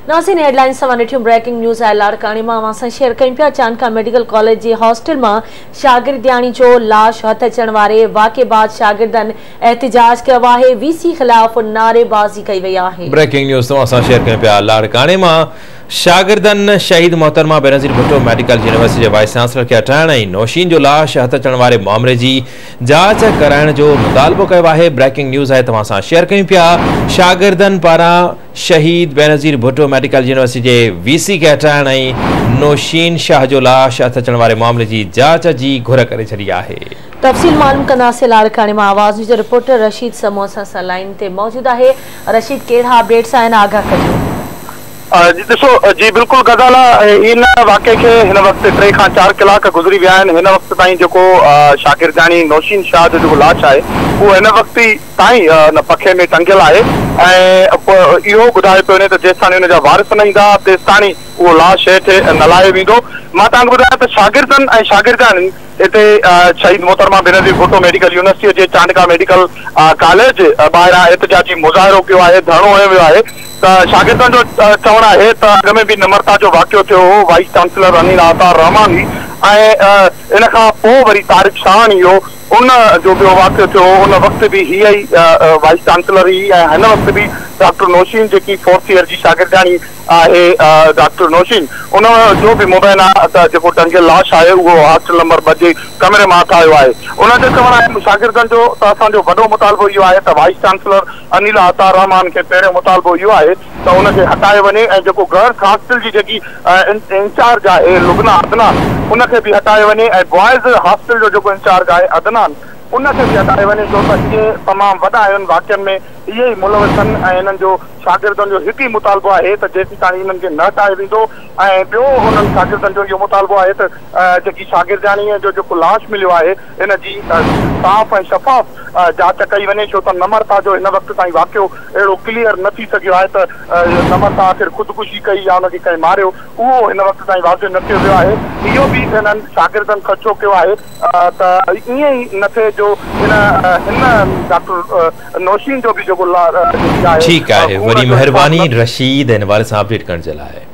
ناظرين هيڊلائنز توهان ڏٺيون بريڪنگ نيوز آهي لاڙڪاڻي مان اوهان سان شيئر ڪيون پيا چانڊڪا ميڊيڪل ڪاليج جي هاسٽل مان شاگردياڻي جو لاش هٿ اچڻ واري واقعي بعد شاگردن احتجاج ڪيو آهي وي سي خلاف نعريبازي ڪئي وئي آهي. بريڪنگ نيوز توهان سان شيئر ڪيون پيا لاڙڪاڻي مان شاگردن شهيد محترمه بينظير ڀٽو ميڊيڪل يونيورسٽي جي وائيس چانسلر کي هٽائڻ ۽ نوشين جو لاش هٿ اچڻ واري مامري جي جاچ ڪرائڻ جو مطالبو ڪيو آهي بريڪنگ نيوز آهي توهان سان شيئر ڪيون پيا شاگردن پاران شهيد بينظير ڀٽو ميڊيڪل يونيورسٽي جي وي سي کي هٽائڻ ۽ نوشين شاهه جو لاش هٿ اچڻ واري معاملي جي جاچ جي گهر ڪري ڇڏي آهي. تفصيل معلوم ڪنداسين لاڙڪاڻي مان آواز نيوز جو رپورٽر رشيد سمون اسان سان لائين تي موجود آهي رشيد ڪهڙا اپڊيٽس آهن آگاهه ڪجو. جي ڏسو جي بلڪل غزالا ان واقعي کي هن وقت ٽي کان چار ڪلاڪ گذري ويا آهن هن وقت تائين جيڪو شاگردياڻي نوشين شاهه جو جيڪو لاش آهي اهو هن وقت ئي تائين ان پکي ۾ ٽنگيل آهي ۽ اهو ٻڌايو پيو وڃي ته جيستاڻي ان جا وارث نه ايندا تيستاڻي اهو لاش هيٺ نه لاهيو ويندو. مان توهان کي ٻڌايان ته شاگردن ۽ شاگردياڻين هتي شهيد محترمه بينظير ڀٽو ميڊيڪل يونيورسٽيء جي چانڊڪا ميڊيڪل ڪاليج ٻاهران احتجاجي مظاهرو ڪيو آهي، ڌرڻو هنيو ويو آهي ته شاگردن جو چوڻ آهي ته اڳ ۾ به نمرتا جو واقعو ٿيو هو، وائيس چانسلر انيل آثار رحمان هئي ۽ ان کان پوء وري طارق شاهاڻي هو. ان جو ٻيو واقعو ٿيو هو، ان وقت به هيء ئي وائيس چانسلر هئي ۽ هن وقت به ڊاڪٽر نوشين جيڪي فورٿ ايئر جي شاگردياڻي آهي ڊاڪٽر نوشين ان جو به مبينا ته جيڪو ٽنگيل لاش آهي اهو هاسٽل نمبر ٻه جي ڪمري مان هٿ آيو آهي. انهن جو چوڻ آهي شاگردن جو ته اسان جو وڏو مطالبو اهو آهي ته وائيس چانسلر انيلا عطا الرحمان کي پهريون مطالبو اهو آهي ته ان کي هٽايو وڃي ۽ جيڪو گرلس هاسٽل جي جيڪي انچارج آهي لبنيٰ عدنان ان کي به هٽايو وڃي ۽ بوائز هاسٽل جو جيڪو انچارج آهي عدنان ان کي به هٽايو وڃي ڇو ته اهي تمام وڏا آهن واقعن ۾ اهي ئي ملوث آهن ۽ انهن جو شاگردن جو هڪ ئي مطالبو آهي ته جيسيتاڻي انهن کي نه هٽايو ويندو ۽ ٻيو انهن شاگردن جو اهو مطالبو آهي ته جيڪي شاگردياڻي جو جيڪو لاش مليو آهي ان جي صاف ۽ شفاف جاچ ڪئي وڃي ڇو ته نمرتا جو هن وقت تائين واقعو اهڙو ڪليئر نه ٿي سگهيو آهي ته نمرتا آخر خودڪشي ڪئي يا ان کي ڪنهن ماريو اهو هن وقت تائين واضح نه ٿيو ويو آهي. اهو به انهن شاگردن خدشو ڪيو آهي ته ائين ئي نه ٿئي جو ان هن ڊاڪٽر نوشين جو به جيڪو جيڪي آهي ٺيڪ آهي خون وڏي جو انصاف مهرباني نه رشيد ان حوالي سان اپڊيٽ ڪرڻ جي لاء.